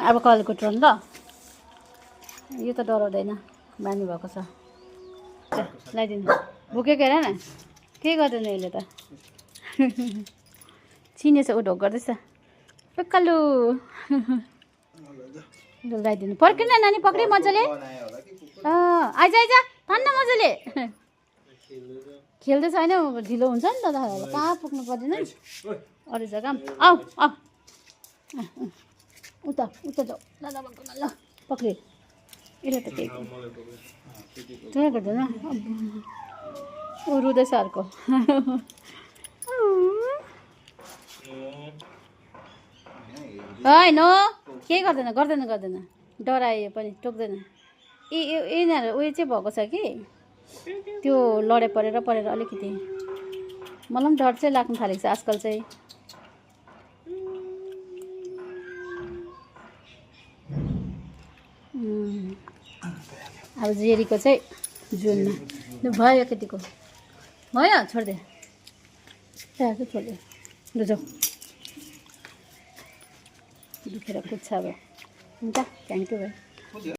अब कलको टर्न ल यो त डराउँदैन बानी भएको छ लगाइदिनु भुकेको हेर न के गर्दैन यसले त चिनेछ ऊ ढोक गर्दैछ कालु लगाइदिनु पर्किन नानी पक्रि मजाले आइज आइज तान्न मजाले खेल्दैछ होइन ढिलो हुन्छ नि त कहाँ पुग्नु पर्दैन अरू जग्गा आऊ आऊ उता उता जाऊ दादा भएको ल पक्रि यसले त केही ट्राई गर्दैन ऊ रुँदैछ अर्को होइन केही गर्दैन गर्दैन गर्दैन डरायो पनि टोक्दैन यिनीहरू उयो चाहिँ भएको छ कि त्यो लडे परेर अलिकति मलाई पनि डर चाहिँ लाग्नु थालेको छ आजकल चाहिँ अब जेरीको चाहिँ जुनमा भयो केटीको भयो छोडिदिए छोडिदिए लु जाऊ दुखेर कुद्छ अब हुन्छ थ्याङ्क यू भाइ